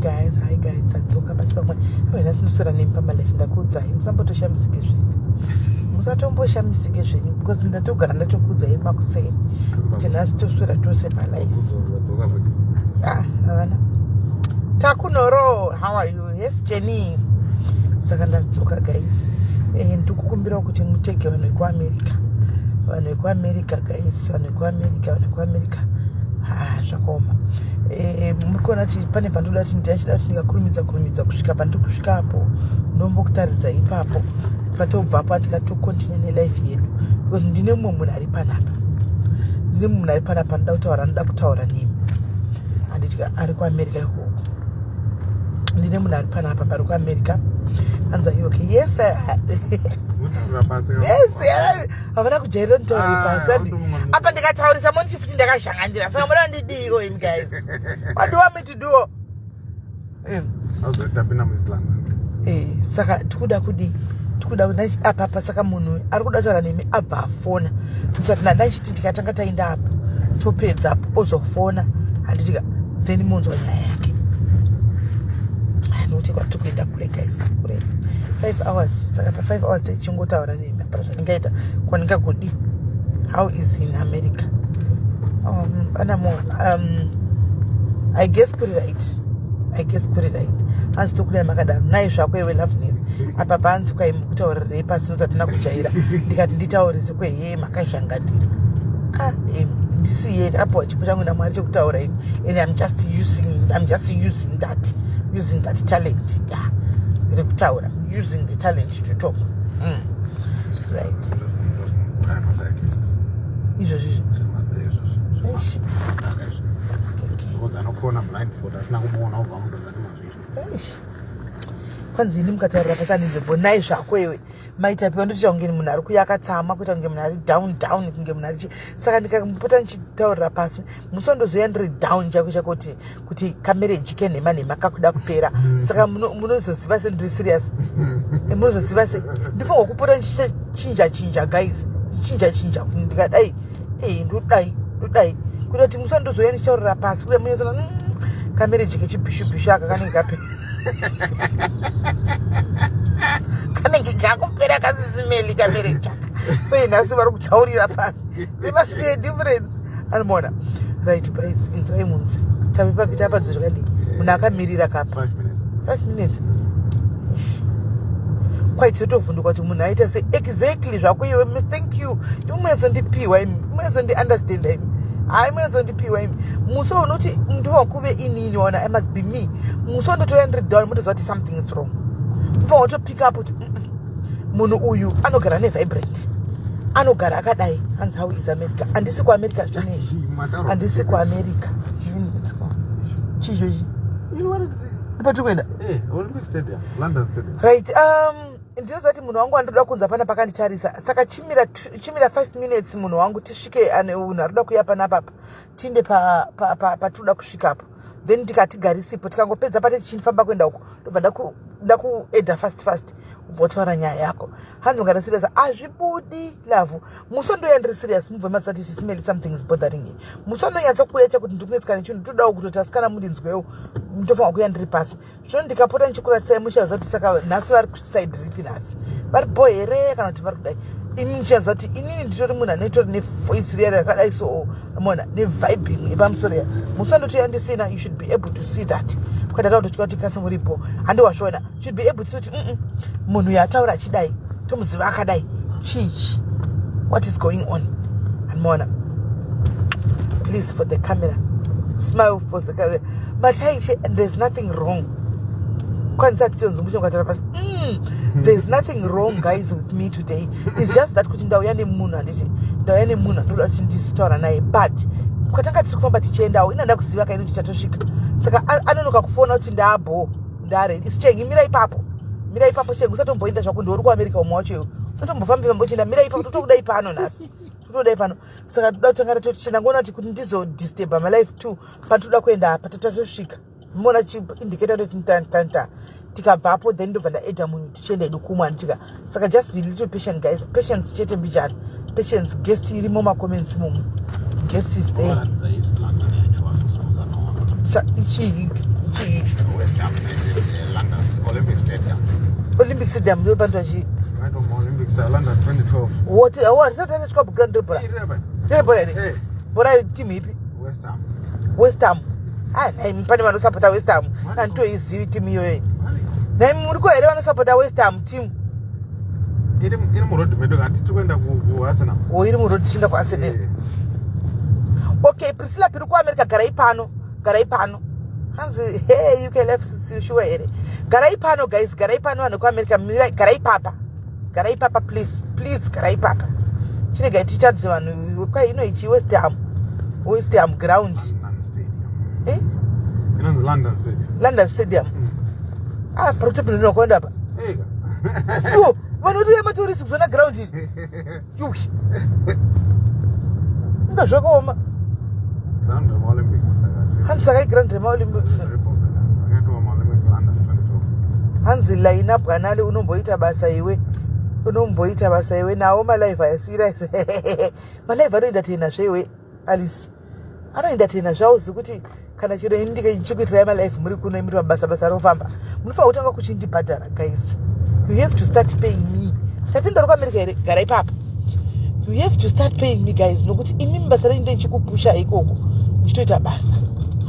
Guys, hi guys, tadzoka pachi pamwe. Wena sinoswera nemi pamalife, ndakuudzai, musambotoshamisike zvenyu, musatomboshamisike zvenyu, because ndatogara ndatokuudzai makuseni kuti nhasi toswera tose palife. Ah, havana takunoro. How are you? Yes, Jenny. Saka ndadzoka, guys. Ndikukumbirawo kuti mutege vanhu vekuAmerica, vanhu vekuAmerica, guys, vanhu vekuAmerica, vanhu vekuAmerica. Ha, zvakaoma. Muri kuona kuti pane pandoda kuti ndachida kuti ndikakurumidza kurumidza kusvika pandiri kusvikapo, ndombokutaridza ipapo. Patobvapo andikatocontinue nelife yedu, because ndine mumwe munhu ari panapa, ndine mumwe munhu ari panapa anoda kutaura, anoda kutaura nemi, handiti? Ari kuAmerica ikoko. Ndine munhu ari panapa pari kuAmerica. Anzi, "Are you okay?" Yes. Yes, havana kujairira nditaurire pasi, andi apa ndikataurisa monti futi ndakazhangandira. Saka muda ndidiko imi, guys? What do you want me to do? Saka tikuda kudi, tikuda apapa. Saka munhu ari kuda kutaura nemi abva afona ndisati ndandachiti tikatanga taenda apo, topedzapo, ozofona, handitika? Then munzwa nyaya yake, nokuti kwatiri kuenda kure, guys, kure, 5 hours. Saka pa5 hours tichingotaura nemi, apana zvandingaita kwandingagodi. How is in America? Anamo, I guess kuri right, I guess kuri right. Hanzi tokudai makadaro nai zvako iwe, Loveness. Apa panzi kwai mukutaurirei pasi notatina kujaira. Ndikati nditaurise kwehe makazhangandira. Ah, ndisiye, ndakapiwa chipo changu naMwari chekutaura ini, and I'm just using that talent, yeah, rekutaura. I'm using the talent to talk. Right, izvozvizvi. Eish. Because anokona blind spot asina kumuona, ubva mudonza nemazviri. Eish. Kwanzi ini mukataurira pasandinzobvo nai zvako iwe, maitapiwa ndotoita kunge munhu ari kuyakatsama, kuita kunge munhu ari down down, kunge munhu ari chi. Saka ndikapota ndichitaurira pasi, musi wandozoya ndiri down chako chako kuti kamarriage kenhema nhema kakuda kupera. Saka munozoziva se ndiri serious. Munozoziva se ndifanirwa kupota ndichichinja chinja, guys, chinja chinja, kuti ndikadai, ndodai, ndodai, kuita kuti musi wandozoya ndichitaurira pasi kuda munyosana kamarriage kechibhishubhishu aka kanenge kapera, kanenge kakupera, kasisimeli kamarriage aka. Sei nhasi vari kutaurira pasi? There must be a difference, anomaona? Right, guys, inzwai munzwi. Tavi papi? Tapadzi zvakadii? Munhu akamirira kapa. 5 minutes. 5 minutes. Ish. Kwai totovhunduka kuti munhu aita sei exactly. Zvako iwe, miss, thank you. Imunyatso-ndipiwa imi, munyatso-ndiunderstanda imi. Hayi, munyatso-ndipiwa imi. Musi unoti ndowakuve inini, waona, I must be me. Musi wandotoya ndiri down, mutoziva kuti something is wrong. Mufanwa kutopick up kuti munhu uyu anogara nevibrant, anogara akadai. Hanzi, "How is America?" Handisi kuAmerica zvinei, handisi kuAmerica. Chichochi patiri kuenda. Olympic Stadium, London Stadium. Right, ndinoziva kuti munhu wangu wandoda kunza pana pakanditarisa. Saka chimira, chimira 5 minutes, munhu wangu, tisvike. Munhu ari kuda kuuya panapapa, tiinde patinoda kusvikapo, then tikatigarisipo. Tikangopedza pate tichifamba kuenda uko, ndobva ndakuedha fast fast, ubva wataura nyaya yako. Hanzi mungada serious, hazvibudi, love. Musi wandoya ndiri serious, mubve mazati, "Sisimeli, something is bothering you." Musi wandonyatsa kuuya chakuti ndikunetsika nechinhu, todawo kutoti asikana mundinzwewo, ndofanwa kuuya ndiri pasi. Zvino ndikapota ndichikuratidzai, muchaziva kuti saka nhasi vari kuside ripi, nhasi vari bo here kana kuti vari kudai. Imi muchaziva kuti inini nditori munhu anetori nevoice riya rakadai, so mona nevibing yepamusoro ya. Musi wandotoya ndisina, you should be able to see that. Kwandada kutotya kuti kasi muripo, handiwazviona. Should be able to see kuti munhu yataura achidai, tomuziva akadai. Chichi, what is going on? Handimaona. Please, for the camera, smile for the camera. Mataiche, there's nothing wrong. Kwanisa titonzungucha mukataura pasi. There's nothing wrong, guys, with me today. It's just that kuti ndauya nemunhu, handiti? Ndauya nemunhu andoda kuti ndizotaura naye, but kwatanga tiri kufamba tichiendawo, inanda kuziva kaini kuti tatosvika. Saka anonoka kufona kuti ndaabho, ndaready. Sichengi, mira ipapo, mira ipapo, Chengi, usatomboenda zvako. Ndiuri kuAmerica umwe wacho iwe, usatombofambi fambi uchienda. Mira ipapo, totokudai pano nhasi, totodai pano. Saka toda kutanga tatotichenda ngoona kuti ndizodisturba malife too. Patoda kuenda apa, tatosvika, mona chiindicator totintanta. Tikabvapo, then ndobva ndaedha munhu, tichienda edu kumwe, handitika? Saka just be little patient, guys. Patience chete mbijana, patience. Guest irimo macomments imomo, guest is there. Varatidza East London yacho, vazosimudza. Ichi Chii? West Ham United, London Olympic Stadium. Olympic Stadium ndo panoitwa chii? Right on Olympics, London 2012. Woti oh, hatisati tatisvika kuground rebhora. Iri apa. Rebhora here? Eh, Bhora team ipi? West Ham. West Ham. Ah, nhaimi pane vanosapota West Ham. Handitoizivi team iyoyo. Nhaimi muriko here vanosapota West Ham team? Iri iri muroad medu hatiti kuenda kuArsenal. O iri muroad tichienda kuArsenal. Eh, Okay, Priscilla Piri kuAmerica garai pano. Garai pano. Hanzi hey UK life sure here. Garai pano guys, garai pano vanhu kuAmerica mirai garai papa. Garai papa please. Please garai papa. Chiregai ticharadze vanhu kwai ino ichi West Ham. West Ham ground. London Stadium. Eh? Inonzi London Stadium. London Stadium. Ah, parikutopinda kuenda apa. Ega. Yo, vanhu votouya matourist kuzoona ground iri. Yuwi. Inga zvakaoma. Ground remaOlympics. Hanzi saka iground remaOlympics. Very popular. Akaitwa maOlympics London 2012. Hanzi laina bwanale unomboita basa iwe. Unomboita basa iwe nawo malive ayasira. Malive anoenda tena zveiwe Alice. Anoenda tena zvawo zekuti kana chero ini ndichikuitirai malive muri kuno muri mabasa basa rofamba. Munofanira kutanga kuchindibhadhara guys. You have to start paying me. Tatenda uri kuAmerica here? Gara ipapo. You have to start paying me guys nokuti imimi basa renyu ndendichikupusha ikoko muchitoita basa.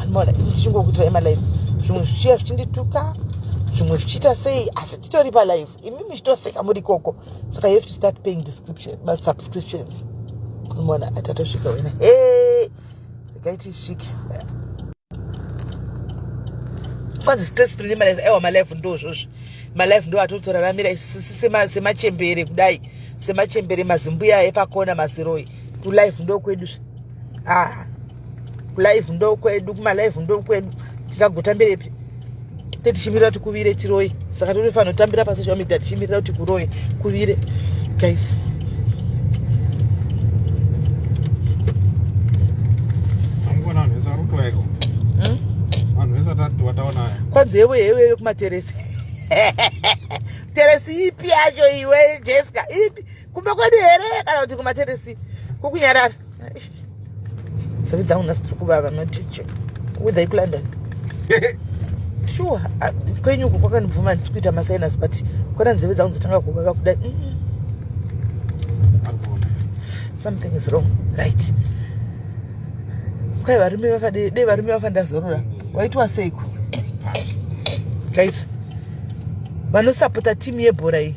Anomaona ini ndichingokuitirai malive. Zvimwe zvichiya zvichindituka, zvimwe zvichiita sei asi titori palive. Imimi muchitoseka muri ikoko. Saka you have to start paying description, subscriptions. Unoona atatosvika wena. Hey! Regai tisvike. Kwanzi stress free nemalife aiwa malife ndo zvozvo malife ndo atotoraramira isusu semachembere kudai semachembere mazimbuya epakona maziroi kulife ndo kwedu zve ah kulife ndo kwedu kumalife ndo kwedu tingagotambirepi tetichimirira kuti kuvire tiroi saka totofanira kutambira pasocial media tichimirira kuti kuroi kuvire guys. Amkuona vanhu vese vari kutoyeka. Vanhu vese wataona. Kwanzi hewe hewe hewe kumateresi. Teresi ipi yacho iwe Jessica? Ipi? Kumba kwedu here kana kuti kumateresi? Kukunyarara. Nzeve dzangu nhasi dziri kuvava maticha. Weather yekuLondon. Sure, kwenyu uko kwakandibvuma ndisi kuita masinus but kona nzeve dzangu dzatanga kuvava kudai. Something is wrong. Right. Kwai varume vafa dei varume vafa ndazorora. Waitwa seiko? Guys, vanosapota team yebhora iyi.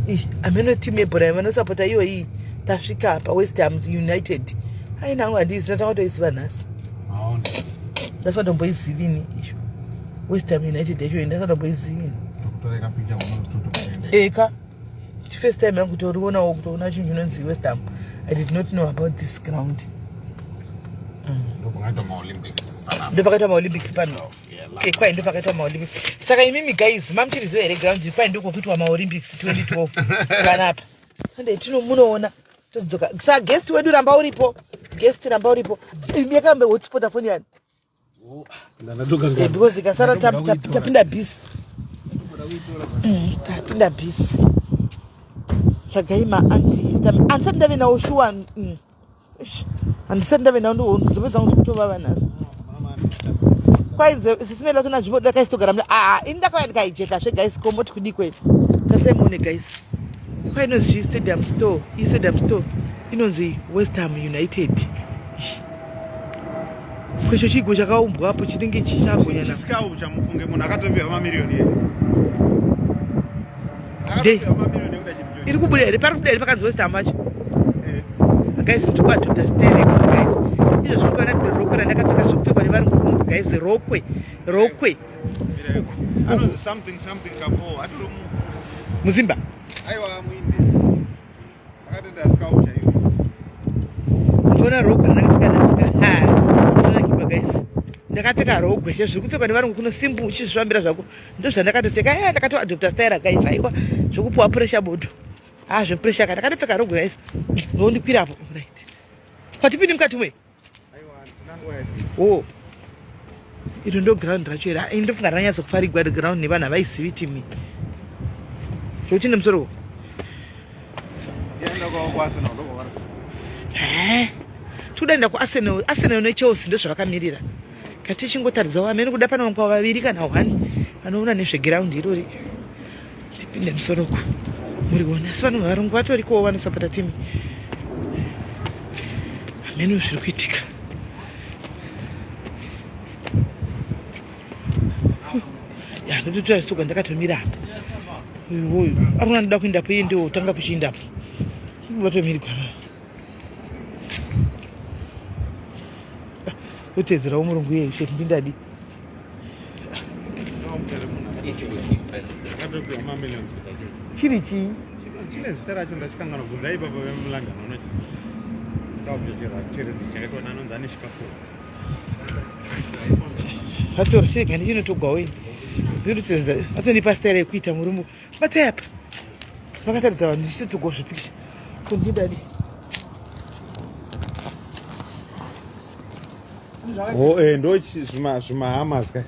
Ih, ameno team yebhora iyi vanosapota iyo iyi. Tasvika apa West Ham United. Ai nangu handizivi ndatanga kutoiziva nhasi. Maona. Ndasatomboizivini izvo. West Ham United yacho ndasatomboizivini. Tokutoreka picha unototokuenda. Eka. First time yangu kutorionawo kutoona chinhu chinonzi West Ham. I did not know about this ground. Ndopakaitwa maOlympics. Panapa. Ndopakaitwa maOlympics pano. Yeah, Okay, kwai ndopakaitwa maOlympics. Saka imimi guys, mamutiriziva here ground kwai ndiko kuitwa maOlympics 2012 panapa. Ande tino munoona todzoka. Saka guest wedu ramba uripo. Guest ramba uripo. Imi yakambe hotspot phone yani. Ndandatokanganwa. Because ikasara tapinda busy. Tapinda busy. Tsvagai ma-anti handisati ndave nawo shuwa. Handisati ndave nawo nzeve dzangu dzikutovava nhasi. Kwainze sisimela tona nzvimbo ndakaisitogara muna aa ini ndakauya ndikaijeka zve guys komoti kudii kwedu. Tasai muone guys. Kwa inonzi stadium store, i stadium store inonzi West Ham United. Kwecho chigo chakaumbwa apo chinenge chichagonyana. Chisikawu chamufunge munhu akatopiwa mamiriyoni ere. Ndei. Akatopiwa mamiriyoni ekuti achiri Iri kubuda here? Pari kubuda here pakanzi West Ham pacho? Eh. Guys, ndikuadopta sterek guys. Izvo zviri kuona rokwe randakapfeka zvekupfekwa nevarungu guys, rokwe, rokwe. Anonzi something something kapo atori mu Muzimba. aiwa muinde. Akatoenda scout chaiyo. Ndona rokwe randakapfeka nhasi. Ha. Ndonakirwa guys. Ndakapfeka rokwe zviri kupfekwa nevarungu kuno simbu uchizvifambira zvako. Ndo zvandakatopfeka. Eh, ndakatoadopta style guys. Aiwa, zvekupuwa pressure bodo. Ah, zvepressure kana ndakatopfeka rokwe guys. Ndondikwirapo. Right. Kwatipindi mukati mwe. Aiwa tinanguva yati. Oh. Iro ndo ground racho iri. Ini ndofunga ranyatsokufarigwa ri ground nevanhu havaizivi timi. Zvekuti nemusoro. Tienda kwa kwa Arsenal ndokwa. Eh. Tikudaenda kuArsenal, Arsenal neChelsea ndozvavakamirira. Katichingotaridzawo amene kuda panowanikwa vaviri kana one vanoona nezvegiraundi irori. Tipinde musoro uku muriona. Asi vanhu varungu vatorikowo vanosapota timi. Amene zviri kuitika. Ya, ndototora zitoga ndakatomira apa. Uyu uyu arikuona ndoda kuindapo iye ndiwo tanga kuchiindapo. Vatomirigwa. Kutedzerawo murungu iyeyu sheti ndindadi. Chiri chii? Chine zita racho ndachikanganwa bvunza ipapa vemuLondon vanochiziva. Chiri chakaitwa nanonzi ane shikafu. Vatora chirega ndichinotogwawo ini. Ndinotedza vatondipa style yekuita murume. Batai apa. Vakataridza vanhu ndichitotogwa zvipikicha. So ndindadi. Oh, eh, ndo zvimahamas ka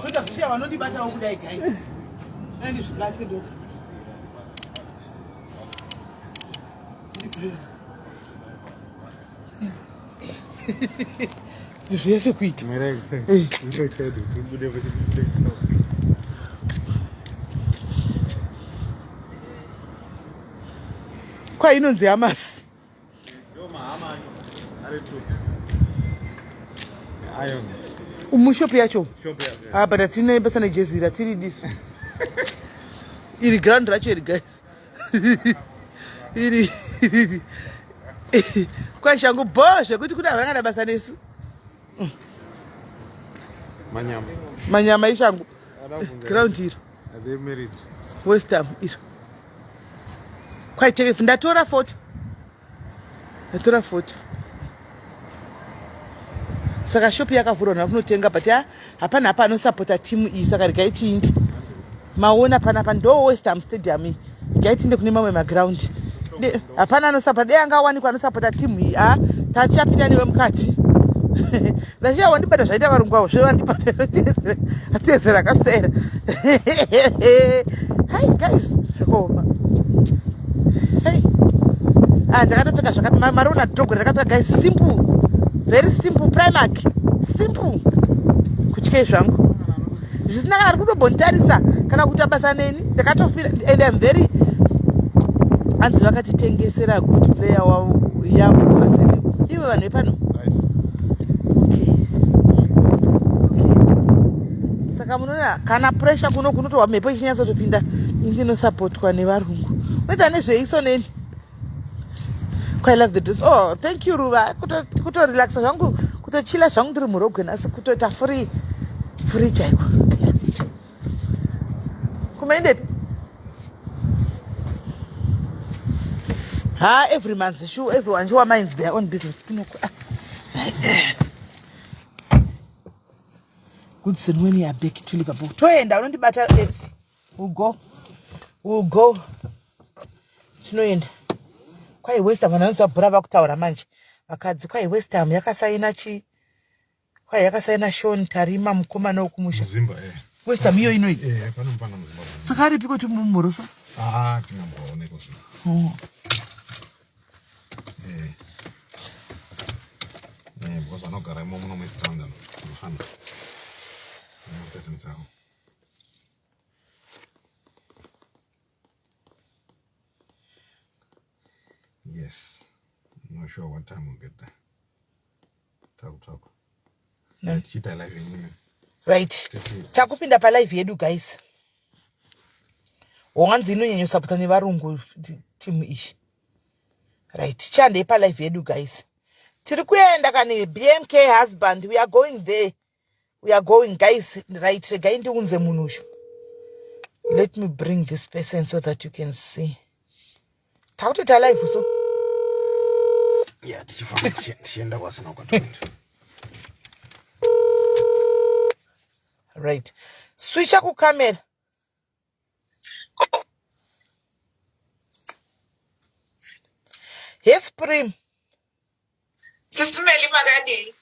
Zvoita zvichiya vanondibatawo kudai guys. Andizvibate ndoka. Zvese kuita. Kwa inonzi Hamas. Mushopu yacho. Ah, but hatina basa nejezi ratiri disu. Iri ground racho iri guys. Iri kwashangu bho zvekuti kuda havana basa nesu. Manyama. Manyama ishangu. Ground iro. Are they married? West Ham iro. Kwaitekefu ndatora foto. Ndatora foto. Saka shop yakavhurwa nhava kunotenga but ha hapana hapa anosapota team iyi saka regai tiinde. Maona panapa ndo West Ham Stadium iyi. Regai tiinde kune mamwe maground. Hapana anosapota dei anga awanikwa anosapota team iyi ha tachapinda newe mukati. Ndashiya wandibata zvaita varungu avo zve vandipa atezera kastaira. Hi guys, zvakaoma. Hey. Ah, ndakatopfeka zvakati mariona dog ndakapfeka guys simple. Very simple Primark. Simple. Kutyei zvangu. Zvisina kana ari kutombonditarisa kana kuita basa neni ndakatofira and I'm very anzi vakatitengesera good player wavo yavo Arsenal. Ivo vanhu vepano. Okay. Okay. Saka munoona kana pressure kuno kunotohwa mhepo ichinyatsotopinda ini ndinosapotwa nevarungu. Unoita nezveiso neni. I love the dress. Oh, thank you Ruva. Kuto relaxa zvangu, kutochila zvangu ndiri murogwe nhasi kutoita free free chaiko. Yeah. Kumaendepi? Ha, every month sure everyone sure minds their own business. Kunoku. Ah. Goodson when you are back to Liverpool. Toenda unondibata earth. We'll go. We'll go. Tinoenda. Kwai West Ham vanonzi vabhura vakutaura manje. Vakadzi kwai West Ham yakasaina chi kwai yakasaina Sean Tarima mukomana wekumusha. Muzimba eh. West Ham iyo inoyi. Eh, pano mupana muzimba. Saka aripi kuti mumhorosa? Ah, tinambooneko zvino. Oh. Eh. Eh, because vanogara imomo muno muEast London. Mufana. Unotatinzawo. Yes. I'm not sure what time we'll get there. Talk, talk. No. Tichiita live yenyu. Right. Takupinda pa live yedu guys. Wanzi inonyanyosapota nevarungu team iyi. Right. Chandei pa live yedu guys. Tiri kuenda kani BMK husband. We are going there. We are going guys. Right, regai ndiunze munhu uyu. Let me bring this person so that you can see. Takutoita live so. Yeah, tichifamba tichienda kwasina kwatoenda. Right. Switcha kucamera. Yes, Prim. Sisi Meli makadii?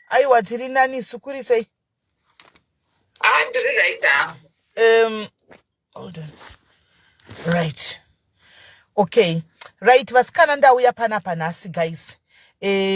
Aiwa tiri nani isu kuri sei? Ah, ndiri right hangu. Hold on. Right. Okay. Right, vasikana, ndauya panapa nhasi, guys.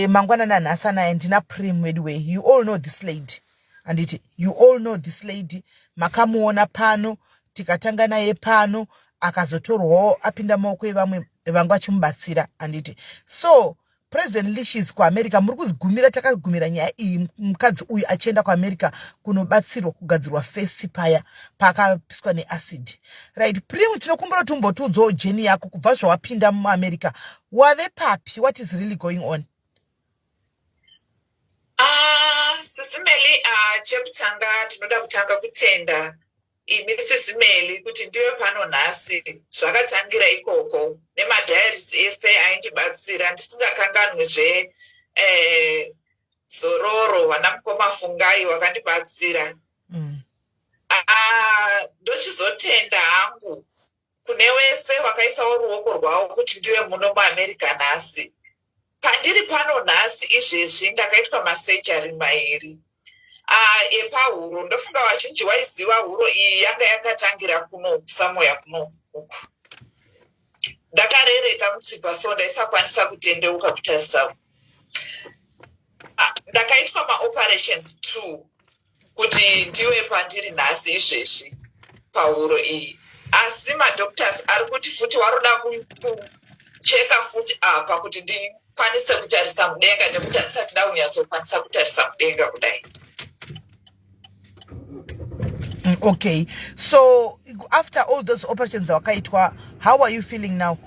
Mangwanani anhasi anaya ndina Prim anyway. You all know this lady, anditi? You all know this lady, makamuona pano, tikatanga naye pano, akazotorwawo apinda maoko evamwe vanga vachimubatsira, anditi? So presently she's kuAmerica. Muri kuzigumira, takagumira nyaya iyi mukadzi uyu achienda kuAmerica kunobatsirwa kugadzirwa face paya paakapiswa neacid, right? Prim, tinokumbira kuti umbotiudzawo journey yako kubva zvawapinda muAmerica. Wave papi? What is really going on? Ah, Sisi Meli, chekutanga tinoda kutanga kutenda imi, Sisi Meli, kuti ndive pano nhasi. Zvakatangira ikoko nemadiaries ese aindibatsira, ndisingakanganwizve zororo vana mukoma Fungai wakandibatsira. Ah, ndochizotenda hangu kune wese wakaisawo ruoko rwavo kuti ndive muno muAmerica nhasi. Pandiri pano nhasi izvezvi, ndakaitwa masurgery mairi epahuro. Ndofunga vazhinji waiziva huro iyi yanga yakatangira kuno kusamoya kuno uku. Ndakarereka mutsipa, so ndaisakwanisa kutendeuka kutarisa. Ndakaitwa maoperations two kuti ndiwe pandiri nhasi izvezvi pahuro iyi, asi madoctors ari kuti futi waroda kucheka futi apa kuti ndikwanise kutarisa mudenga, nekuti handisati ndakunyatsokwanisa kutarisa mudenga kudai. Okay, so after all those operations wakaitwa, how are you feeling now?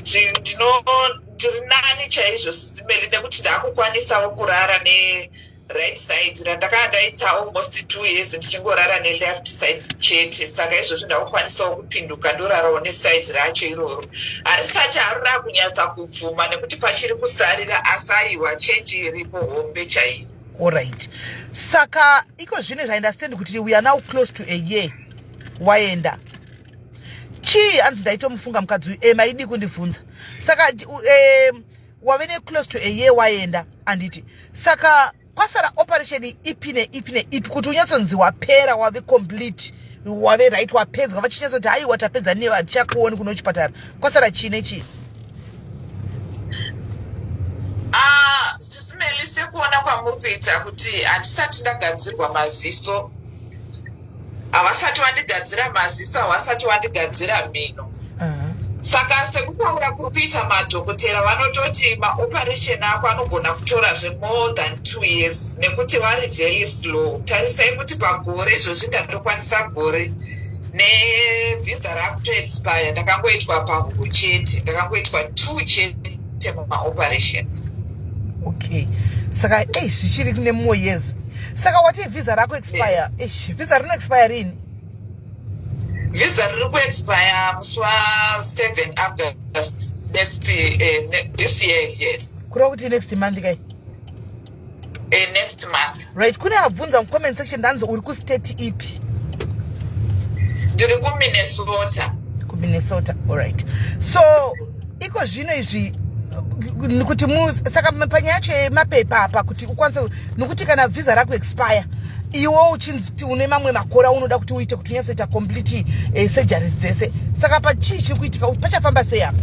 Ndiri nani chaizvo, Sisi Meli, nekuti ndakukwanisawo kurara neright side randakanga ndaita almost 2 years ndichingorara neleft side chete. Saka izvozvo ndakukwanisawo kupinduka, ndorarawo neside racho iroro. Harisati harina kunyatsa kubvuma nekuti pachiri kusarira, asi aiwa, change iripo hombe chaiyo. Alright, saka iko zvino zvaunderstand kuti we are now close to a year waenda. Chii, hanzi ndaitomufunga mukadzi uyu. Maidi kundibvunza. Saka wave neclose to a year waenda, anditi? Saka kwasara operation ipi neipi neipi kuti unyatsonzi wapera, wave complete, wave right, wapedzwa, vachinyatsoti haiwa, tapedza newe, hatichakuoni kuno chipatara? Kwasara chii nechii? Ah, Sisi Meli, sekuona kwamuri kuita kuti handisati ndagadzirwa maziso, havasati vandigadzira maziso, havasati vandigadzira mhino. Saka sekutaura kuri kuita madhokotera, vanototi maoperation ako anogona kutorazve more than 2 years nekuti vari very slow. Tarisai kuti pagore izvozvi ndatokwanisa gore nevhisa rakutoexpire, ndakangoitwa pahuro chete, ndakangoitwa two chete maoperations. Okay, saka ei, zvichiri kune more years. Saka wati vhisa rako expire. Ish, vhisa rino expire rini? Vhisa riri kuexpire musi wa7 August next this year, yes. Kureva kuti next month kai? Next month. Right, kune abvunza mucomment section, ndanzi uri kustate ipi? Ndiri kuMinnesota. KuMinnesota, alright. So iko zvino izvi kuti saka panyaya yacho yemapepa apa, kuti ukwanise, nokuti kana vhisa rako expire, iwe uchinzi kuti une mamwe makore aunoda kuti uite kuti unyatsoita complete surgeries dzese, saka pachii chiri kuitika? Pachafamba sei apa?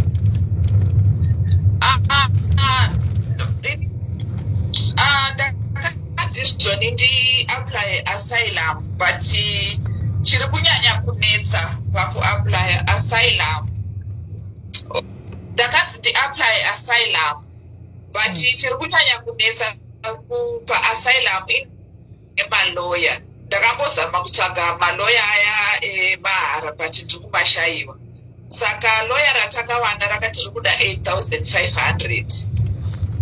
Ah, ah, ah, ndakanzi izvoni ndiapply asylum, but chiri kunyanya kunetsa pakuapply asylum, ndakanzi ndiapply asylum, but chiri kunyanya kunetsa paasylum nemaloya. Ndakambozama kutsvaga maloya aya emahara, but ndiri kumashayiwa. Saka loya ratakawana rakati riri kuda 8500,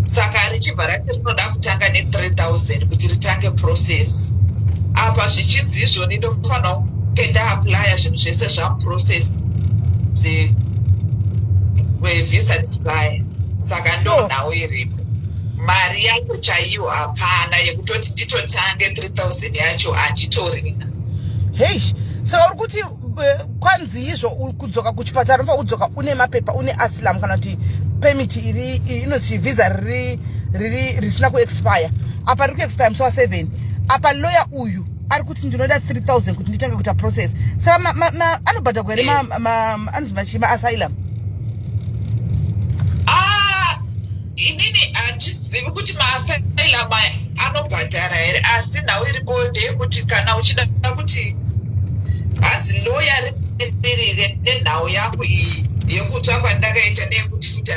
saka richibva rati rinoda kutanga ne3000 kuti ritange process. Apa zvichinzi izvoni ndofanira kunge ndaapplya zvinhu zvese zvamuprocess wevisa expire. Saka ndo nhau iripo. Mari yacho chaiyo hapana, yekutoti nditotange 3000 yacho handitorina. Hei, saka uri kuti kwanzi izvo kudzoka kuchipatara unofanira kudzoka une mapepa, une asylum kana kuti permit iri inonzi visa riri risina kuexpire. Apa riri kuexpire musi wa7. Apa lawyer uyu ari kuti ndinoda 3000 kuti nditange kuita process. Saka anobhadhagwa here anonzi machii, maasylum? Inini handizivi kuti maasylum aya anobhadhara here, asi nhau iripo ndeyekuti kana uchida kuti hanzi loya rimirire nenhau yangu iyi yekutsva kwandakaita neyekuti futi.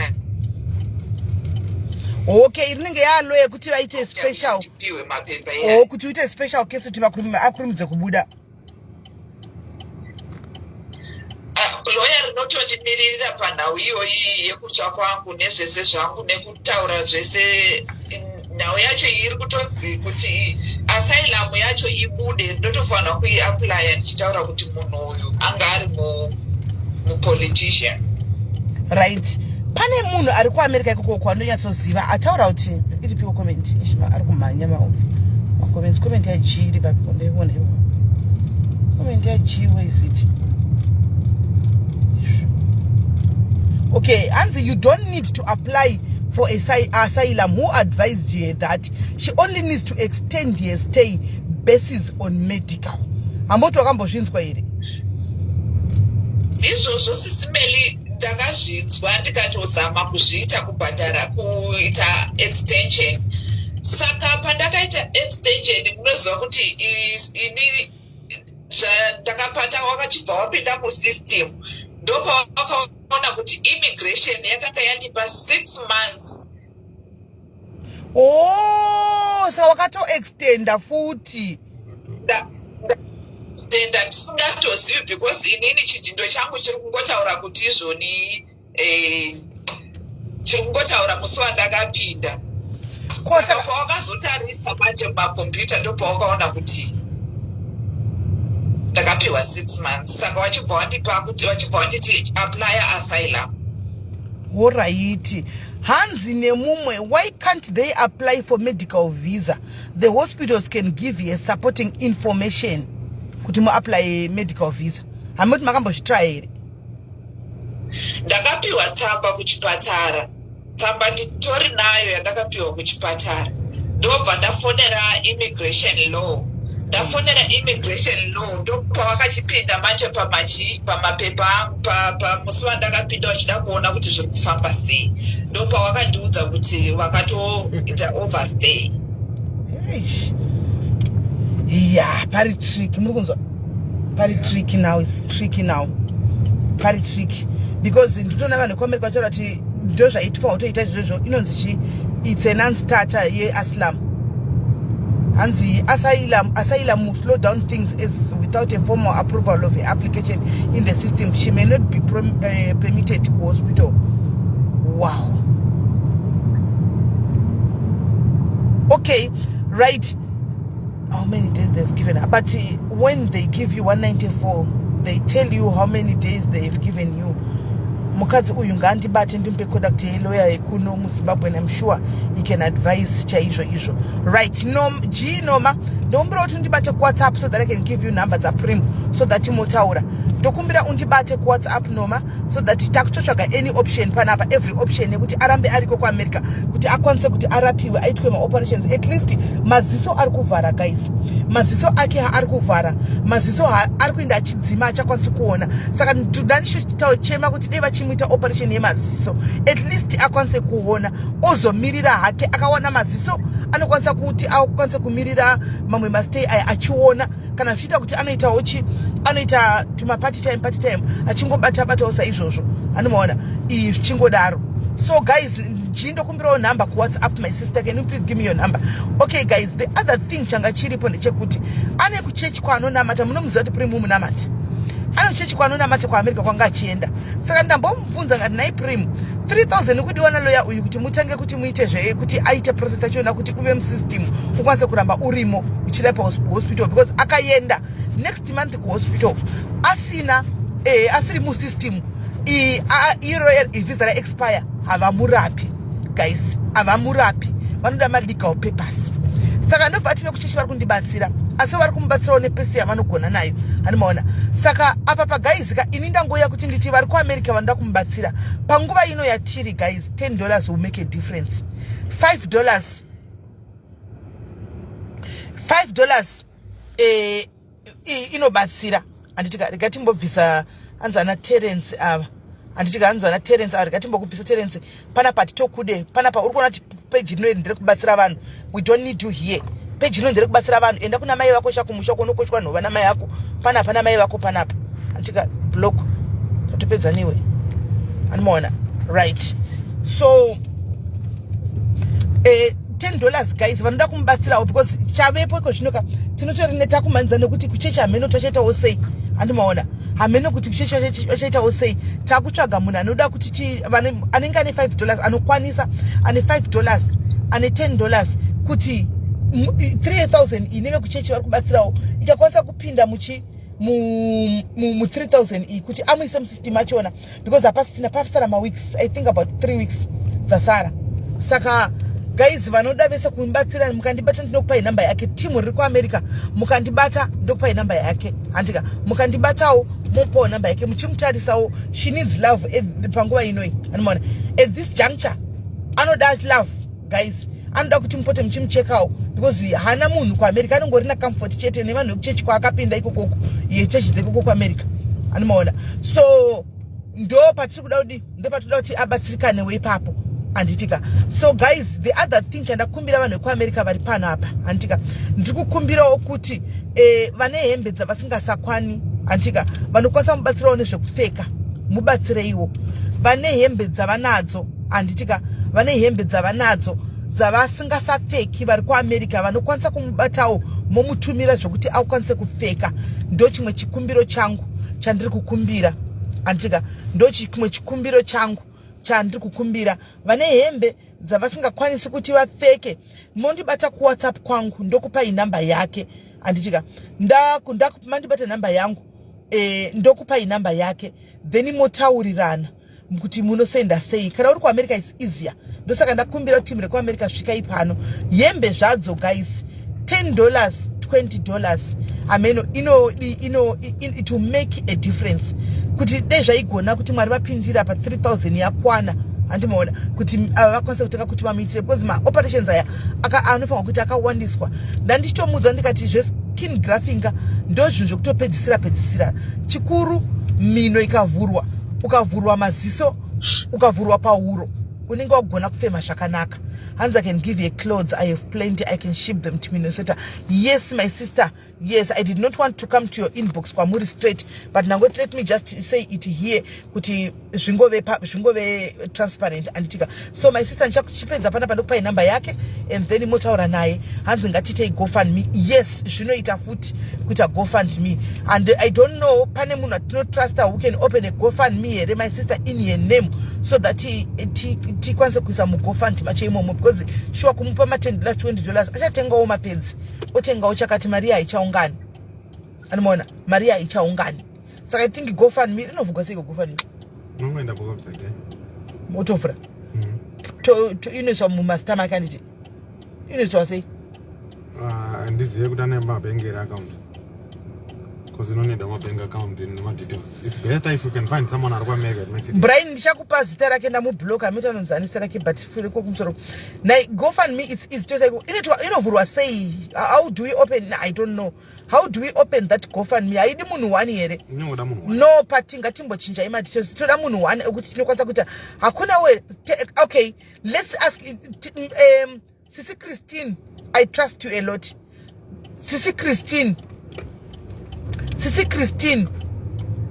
Okay, rinenge yalo yekuti vaite special tipiwe mapepa. O kuti uite special case kuti akurumidze kubuda. Loya rinotondimiririra panhau iyoyi yekutsva kwangu nezvese zvangu nekutaura zvese. Nhau yacho iyi iri kutonzi kuti asylum yacho ibude, ndinotofanira kuiapplya ndichitaura kuti munhu uyu anga ari mupolitician. Right, pane munhu ari kuAmerica ikoko kwandonyatsoziva ataura kuti iripiwo comment ishima ari kumhanya macomments. Comment yaG iri papiko? Ndoiona ivo comment yaG. Where is it? Okay, hanzi, "You don't need to apply for asylum. Who advised you that? She only needs to extend her stay basis on medical." Hamboti wakambozvinzwa here? Izvozvo, Sisi Meli, ndakazvinzwa ndikatozama kuzviita, kubhadhara kuita extension. Saka pandakaita extension, munoziva kuti ini ndakapata wakachibva wapinda musystem, ndopawakaona kuti immigration yakanga yandipa 6 months. Oh, saka wakatoextenda futi? Stenda ndisingatozivi, because inini chidhindo changu chiri kungotaura kuti izvoni chiri kungotaura musi wandakapinda. Saka pawakazotarisa manje mumakombiyuta, ndopawakaona kuti ndakapiwa 6 months. Saka wachibva wandipa kuti, wachibva wanditi apply asylum. Alright, hanzi nemumwe, "Why can't they apply for medical visa? The hospitals can give you supporting information kuti muapply medical visa." Hamoti makambozvitry here? Ndakapiwa tsamba kuchipatara. Tsamba nditori nayo yandakapiwa kuchipatara. Ndobva ndafonera immigration law. Ndafonera immigration law, ndopawakachipinda manje pamachi pamapepa angu pamusi wandakapinda vachida kuona kuti zviri kufamba sei. Ndopawakandiudza kuti vakatoita overstay. Eish. Ya, pari tricky, muri kunzwa? Pari tricky now, is tricky now, pari tricky because nditoona vanhu vekuAmerica vachitaura kuti ndo zvaitwa kutoita izvozvo. Inonzi chi it's a non-starter yeasylum. Hanzi asylum will slow down things as without a formal approval of her application in the system, she may not be permitted to hospital. Wow, okay, right. How many days they've given her? But when they give you 194, they tell you how many days they've given you. Mukadzi uyu ngaandibate, ndimupe contact yeloya yekuno muZimbabwe, and I'm sure he can advise chaizvo izvo. Right, no, G noma, ndokumbira kuti undibate kuWhatsApp so that I can give you number dzaPrim so that motaura. Ndokumbira undibate kuWhatsApp, noma, so that takutotsvaga any option panapa, every option yekuti arambe ariko kuAmerica, kuti akwanise kuti arapiwe, aitwe maoperations. At least maziso ari kuvhara, guys. Maziso ake ari kuvhara, maziso ari kuenda achidzima, achakwanisi kuona. Saka ndandichema kuti dei vachimuita operation yemaziso, at least akwanise kuona, ozomirira hake. Akawana maziso, anokwanisa kuti akwanise kumirira mamwe mastay aya achiona. Kana zvichiita kuti anoitawo chi anoita tumapart time, part time, achingobata batawo saizvozvo, anomaona iyi zvichingodaro. So guys, chindokumbirawo number kuWhatsApp. My sister, can you please give me your number? Okay guys, the other thing changa chiripo ndechekuti ane kuchechi kwaanonamata. Munomuziva kuti Prim munamati, ane kuchechi kwaanonamata kuAmerica kwanga achienda. Saka ndambomubvunza ngati, "Nai Prim, 3000 kudiwa naloya uyu kuti mutange kuti muite zvekuti aite process achiona kuti uve musystem, ukwanise kuramba urimo uchirapa hospital," because akaenda next month kuhospital asina asiri musystem, iro visa raexpire, havamurapi guys, havamurapi. Vanoda malegal papers. Saka ndobva ati vekuchechi vari kundibatsira, asi vari kumubatsirawo nepesi yavanogona nayo, hanimaona. Saka apa paguys ka, ini ndangoya kuti nditi vari kuAmerica vanoda kumubatsira panguva ino yatiri, guys, $10 will make a difference. $5, $5 inobatsira, handiti? Rega timbobvisa, hanzi ana Terence ava. Handiti hanzi vana Terence ava, rikatimbokubvisa Terence panapa, hatitokude panapa. Uri kuona kuti peji rino iri nderekubatsira vanhu. We don't need you here. Peji ino nderekubatsira vanhu. Enda kuna mai vako chakumusha kunokoshwa nhova namai ako panapa, namai vako panapa. Handitika block, tatopedza niwe, anomaona. Right, so $10, guys, vanoda kumubatsirawo, because chavepo iko zvino ka tinotori netakumanidza nekuti kuchechi hameno tochaitawo sei. Handimaona hameno kuti kuchechi vachaitawo sei. Takutsvaga munhu anoda kuti anenge ane $5, anokwanisa, ane $5, ane $10, kuti 3000 ineve kuchechi vari kubatsirawo ikakwanisa kupinda muchi mu 3000 iyi, kuti amuise musystem achona, because hapasisina, pasara maweeks, I think about 3 weeks dzasara. Saka guys, vanoda vese kumubatsira, mukandibata ndinokupai namba yake. Timu riri kuAmerica, mukandibata ndokupai namba yake. Handika mukandibatawo mopawo namba yake, muchimutarisawo. She needs love panguva inoi. Anomaona at this juncture anoda love, guys. Anoda kuti mupote muchimuchekawo, because haana munhu kuAmerica. Anongorina Comfort chete nevanhu vekuchechi kwaakapinda ikokoko, yechechi dzekoko kuAmerica. Anomaona, so ndo patiri kuda kudi, ndo patinoda kuti abatsirikanewo ipapo, handitika? So guys, the other thing chandakumbira vanhu vekuAmerica vari pano apa, handitika, ndiri kukumbirawo kuti vane hembe dzavasingasakwani, handitika, vanokwanisa mubatsirawo nezvekupfeka, mubatsireiwo. Vane hembe dzavanadzo, handitika, vane hembe dzavanadzo dzavasingasapfeki vari kuAmerica, vanokwanisa kumubatawo momutumira zvokuti akwanise kupfeka. Ndo chimwe chikumbiro changu chandiri kukumbira, handitika? Ndo chimwe chikumbiro changu chandiri kukumbira. Vane hembe dzavasingakwanisi kuti vapfeke, mondibata kuWhatsApp kwangu, ndokupai namba yake, handitika? Mandibata namba yangu, ndokupai namba yake, then motaurirana kuti munosenda sei. Kana uri kuAmerica is easier. Ndosaka ndakumbira kuti timu rekuAmerica, svikai pano. Hembe zvadzo, guys, $10, $20, ameno ino it will make a difference. Kuti dei zvaigona kuti Mwari vapindira pa 3000 yakwana, handimaona, kuti ava vakwanise kutenga kuti vamuitire, because maoperations aya anofanirwa kuti akawandiswa. Ndandichitomudza ndikati zveskin grafting ndo zvinhu zvekutopedzisira pedzisira. Chikuru mhino ikavhurwa, ukavhurwa maziso, ukavhurwa pahuro, unenge wagona kufema zvakanaka. Hanzi, "I can give you clothes. I have plenty. I can ship them to Minnesota." Yes, my sister, yes. I did not want to come to your inbox kwamuri straight, but nangoti let me just say it here kuti zvingove transparent, anditika? So my sister, ndichapedza panapa, ndokupai namba yake and then motaura naye. Hanzi, "Ngatiitei GoFund Me." Yes, zvinoita futi kuita GoFund Me, and I don't know, pane munhu atinotrusta who can open a GoFund Me here, my sister, in your name, so that tikwanise kuisa muGoFund macho imomo? Because sure, kumupa ma$10, $20, achatengawo mapads, otengawo chakati, mari haichaungani. Anomaona, mari haichaungani. Saka I think GoFund Me inovhugwa seiko GoFund Me? Unongoenda pawebsite, eh? Otovhura. Inoiswa mumazita make, anditi? Inoiswa sei? Ah, handizive kuti ane mabhengi here account, because inonida mabank account nemadetails. It's better if you can find someone ari kuAmerica. It makes it Brian, ndichakupa zita rake. Ndamublock, amiti anonzi ani zita rake, but furiko kumusoro nai GoFund Me. It's just like inovhurwa sei? How do we open? I don't know how do we open that GoFund Me. Haidi munhu one here? Inongoda munhu one. No, but ngatimbochinjai madetails. Toda munhu one ekuti tinokwanisa kuita. Hakuna we okay, let's ask Sisi Christine. I trust you a lot, Sisi Christine. Sisi Christine,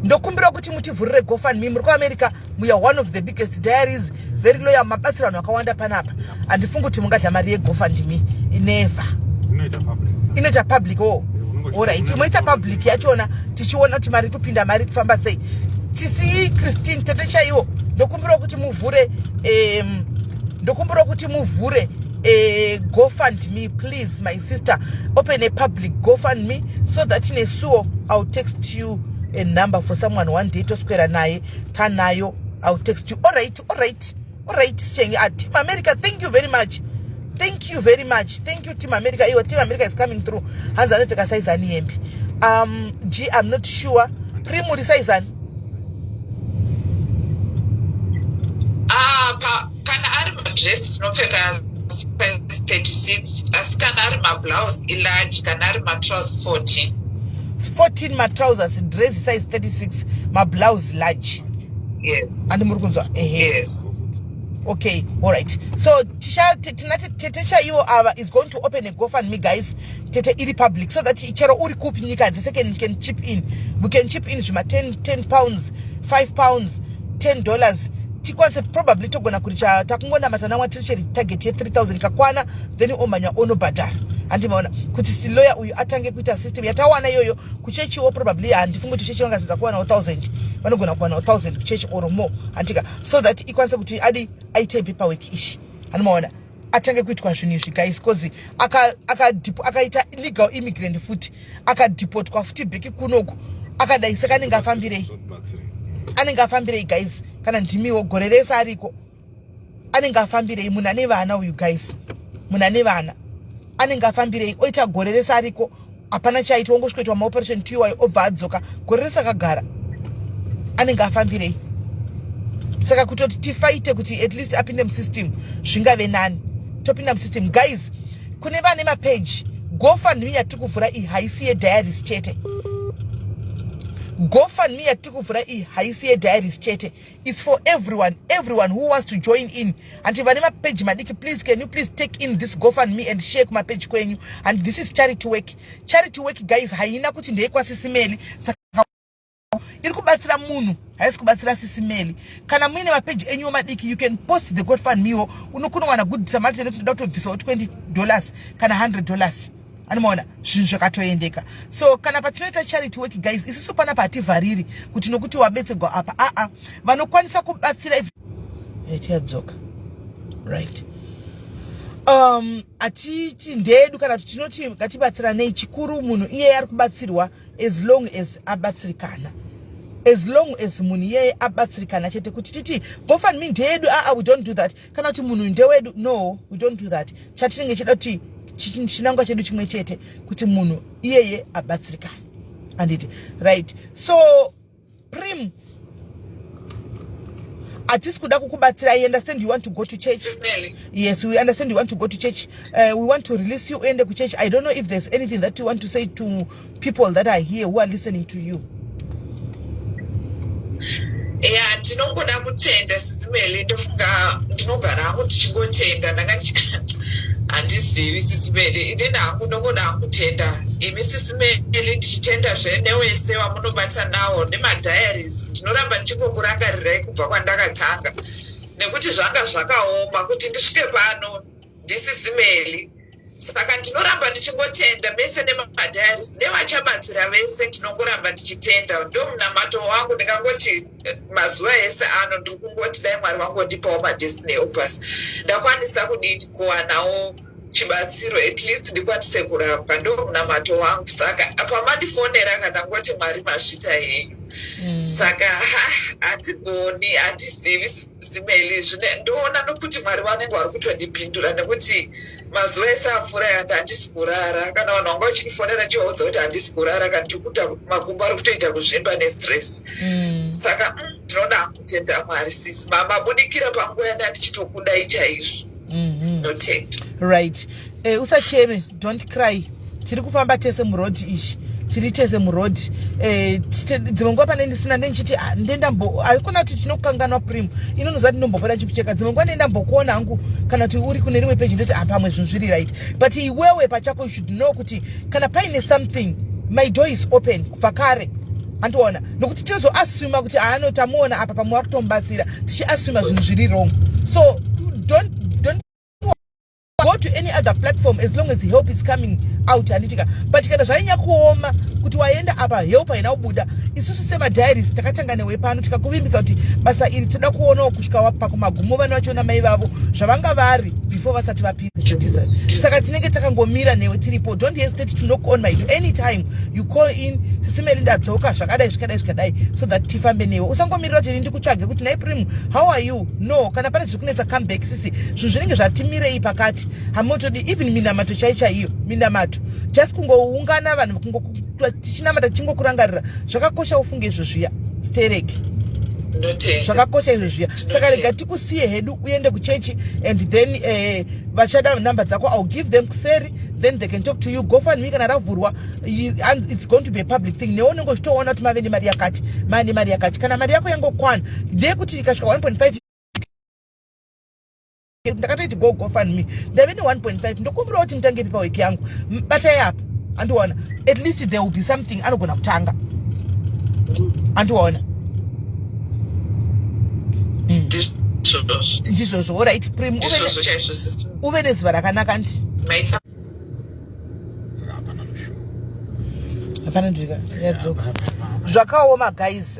ndokumbira kuti mutivhurire GoFund Me. Muri kuAmerica, muya one of the biggest diaries, very loyal, mabatsira vanhu vakawanda panapa. Handifungi kuti mungadya mari yeGoFund Me, never. Inoita public. Inoita public, oh. Alright, moita public yachona, tichiona kuti mari kupinda, mari kufamba sei. Sisi Christine, tete chaiwo, ndokumbira kuti muvhure ndokumbira kuti muvhure GoFund Me, please. My sister, open a public GoFund Me so that nesuwo I will text you a number for someone one day, toswera naye tanayo. I will text you. Alright. Sichengi, ah, Team America, thank you very much, thank you very much, thank you, Team America. Iwa Team America is coming through. Hanzi, "Anopfeka size ani hembe?" G, I'm not sure. Primary size ani? Ah, kana ari madress tinopfeka size 36, asi kana ari mablouse ilarge, kana ari matrousers 14. 14 matrousers, dress size 36, mablouse large. Yes. Andi muri kunzwa? Ehe. Yes. Okay, alright. So tisha tina tete chaivo ava is going to open a GoFundMe, guys. Tete iri public so that chero uri kupi nyika dzese can chip in. We can chip in zvima 10, £10, £5, $10, tikwanise probably togona kuricha. Takungonamata namwa tiri cheri target ye3000 kakwana, then omhanya onobhadhara. Handimaona kuti siloya uyu atange kuita system yatawana iyoyo kuchechiwo. Probably handifungi kuti chechi vangazidza kuwanawo 1000, vanogona kuwanawo 1000 kuchechi or more, handika? So that ikwanise kuti adi aite paperwork ishi, handimaona, atange kuitwa zvinhu izvi, guys, 'cause akaita illegal immigrant futi, akadeportwa futi back kunoku akadai. Saka anenge afambirei? Zvotibatsirei. Anenge afambirei, guys? Kana ndimiwo, gore rese ariko, anenge afambirei? Munhu ane vana uyu, guys, munhu ane vana anenge afambirei? Oita gore rese ariko, hapana chaitwa, ongosvikoitwa maoperation tuiwayo, obva adzoka, gore rese akagara, anenge afambirei? Saka kutoti tifighte kuti at least apinde musystem zvingave nani. Topinda musystem, guys. Kune vane mapeji, GoFundMe yatiri kuvhura iyi haisi yediaries chete. GoFundMe yatiri kuvhura iyi haisi yediaries chete. It's for everyone, everyone who wants to join in. Hanti vane mapeji madiki, please, can you please take in this GoFundMe and share kumapeji kwenyu? And this is charity work. Charity work, guys, haina kuti ndeyekwasisi Melly. Saka iri kubatsira munhu, haisi kubatsira Sisi Melly. Kana muine mapeji enyu madiki, you can post the GoFundMewo. Unokunowana good Samaritan kuti ndoda kutobvisawo $20 kana $100, anomaona zvinhu zvakatoendeka. So kana patinoita charity work, guys, isusu panapa hativhariri kuti nokuti wabetserwa apa. Aa, vanokwanisa kubatsira tiyadzoka, right? Hatiti ndedu kana kuti tinoti ngatibatsiranei. Chikuru munhu iyeye ari kubatsirwa, as long as abatsirikana, as long as munhu iyeye abatsirikana chete. Kuti titi GoFundMe ndeyedu, aa, we don't do that. Kana kuti munhu ndewedu, no, we don't do that. Chatinenge chida kuti chinangwa chedu chimwe chete, kuti munhu iyeye abatsirikane, handiti? Right. So Prim, hatisi kuda kukubatsira. I understand you want to go to church. Sis Melly. Yes, we understand you want to go to church. We want to release you uende kuchurch. I don't know if there's anything that you want to say to people that are here who are listening to you. Ya, ndinongoda kutenda, Sis Melly. Ndofunga ndinogara hangu ndichingotenda. Ndanga handizivi, Sis Melly, inini hangu ndongoda kutenda imi, Sis Melly, ndichitendazve newese wamunobata nawo nemadiaries. Ndinoramba ndichingokurangarirai kubva kwandakatanga, nekuti zvanga zvakaoma kuti ndisvike pano ndiSisi Melly. Saka ndinoramba ndichingotenda mese nemadiaries nevachabatsira vese. Ndinongoramba ndichitenda, ndo munamato wangu. Ndingangoti mazuva ese ano ndiri kungoti dai Mwari vangondipawo madestiny helpers, ndakwanisa kudini kuwanawo chibatsiro, at least ndikwanise kurapwa. Ndo munamato wangu. Saka pamandifonera kana ngoti Mwari mazvita henyu. Saka handigoni, handizivi, Sis Melly. Ndoona nokuti Mwari vanenge vari kutondipindura, nekuti mazuva ese apfuura yanda handisi kurara. Kana vanhu vanga vachindifonera, ndichivaudza kuti handisi kurara, kana ndiri kuita makumbo ari kutoita kuzvimba nestress. Saka ndinoda kutenda Mwari, sisi. Mabudikira panguva yanda ndichitokudai chaizvo. Notenda. Right. Usacheme, don't cry. Tiri kufamba tese muroad ishi, tiri tese muroad. Dzimwe nguva pane ndisina ndendichiti, ah, ndendambo haikona kuti tinokanganwa. Prim, inonoziva kuti ndombopota ndichikucheka. Dzimwe nguva ndendambokuona hangu, kana kuti uri kune rimwe peji, ndoti, ah, pamwe zvinhu zviri right. But iwewe pachako you should know kuti kana paine something, my door is open kubva kare, handiona? Nokuti tinozoasuma kuti haano tamuona apa, pamwe vari kutomubatsira, tichiasuma zvinhu zviri wrong. So don't go to any other platform as long as the help is coming out, handitika? But kana zvainya kuoma kuti waenda apa, help haina kubuda, isusu semadiaries takatanga newe pano, tikakuvimbisa kuti basa iri toda kuonawo kusvika pakumagumo, vana vachiona mai vavo zvavanga vari before vasati vapindisa. Saka tinenge takangomira newe, tiripo. Don't hesitate to knock on my door anytime. You call in, "Sisi Melly, ndadzoka, zvakadai, zvikadai, zvikadai," so that tifambe newe. Usangomirira kuti ndikutsvage kuti, "Nai Prim, how are you?" No, kana pane zviri kunetsa, come back, sisi. Zvinhu zvinenge zvatimirei pakati, hamutodi even minamato chai chaiyo, minamato, just kungoungana vanhu tichinamata, tichingokurangarira, zvakakosha. Ufunge izvo zviya stereki. Ndotenda. Zvakakosha izvo zviya. Saka rega tikusiye hedu uende kuchechi, and then vachada namba dzako, I'll give them kuseri. Then they can talk to you. GoFundMe kana ravhurwa, and it's going to be a public thing. Newe unenge uchitoona kuti mave nemari yakati, mave nemari yakati. Kana mari yako yangokwana, ndeyekuti ikasvika 1.5, ndakatoiti go GoFundMe, ndave ne1.5, ndokumbirawo kuti mutange paperwork yangu. Batai apa, andiona? At least there will be something anogona kutanga, andiona? Ndizvozvo. Ndizvozvo. Alright, Prim, Ndizvozvo chaizvo, sisi. Uve nezuva rakanaka, nti. Maita. Saka hapana zvishuwa. Hapana, ndika yadzoka. Zvakaoma, guys.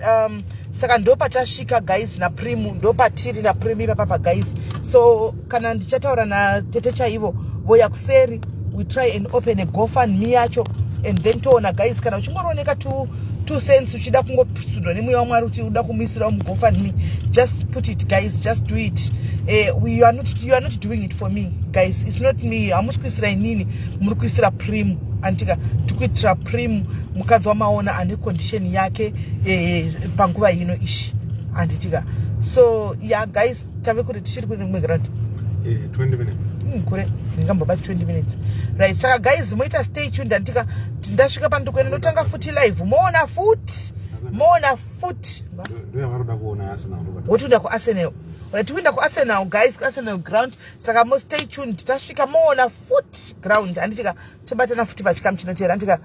Saka ndo pachasvika, guys, naPrimu. Ndo patiri naPrimu ipapapa, guys. So kana ndichataura natete chaivo, voya kuseri, we try and open a GoFundMe yacho and then toona, guys. Kana uchingorooneka 2 cents, uchida kungosundwa nemweya waMwari kuti uda kumuisirawo muGoFundMe, just put it, guys, just do it. You are not doing it for me, guys. It's not me. Hamusi kuisira inini, muri kuisira Prim, antika? Tikuitira Prim, mukadzi wamaona ane condition yake panguva ino ishi, handitika? So yeah, guys, tave kuri, tichiri kuri rimwe ground. 20 minutes. Kure ndingambobati 20 minutes, right? Saka guys, moita stay tuned, andika? Ndasvika pandikuenda, ndotanga futi live, moona futi, moona futi. Ndo yavaroda kuona Arsenal. Wotoenda kuArsenal. Right, tikuenda kuArsenal, guys, kuArsenal ground. Saka mo stay tuned, tasvika moona futi ground, handitika? Tobatana futi pachikamu chinotera, handitika?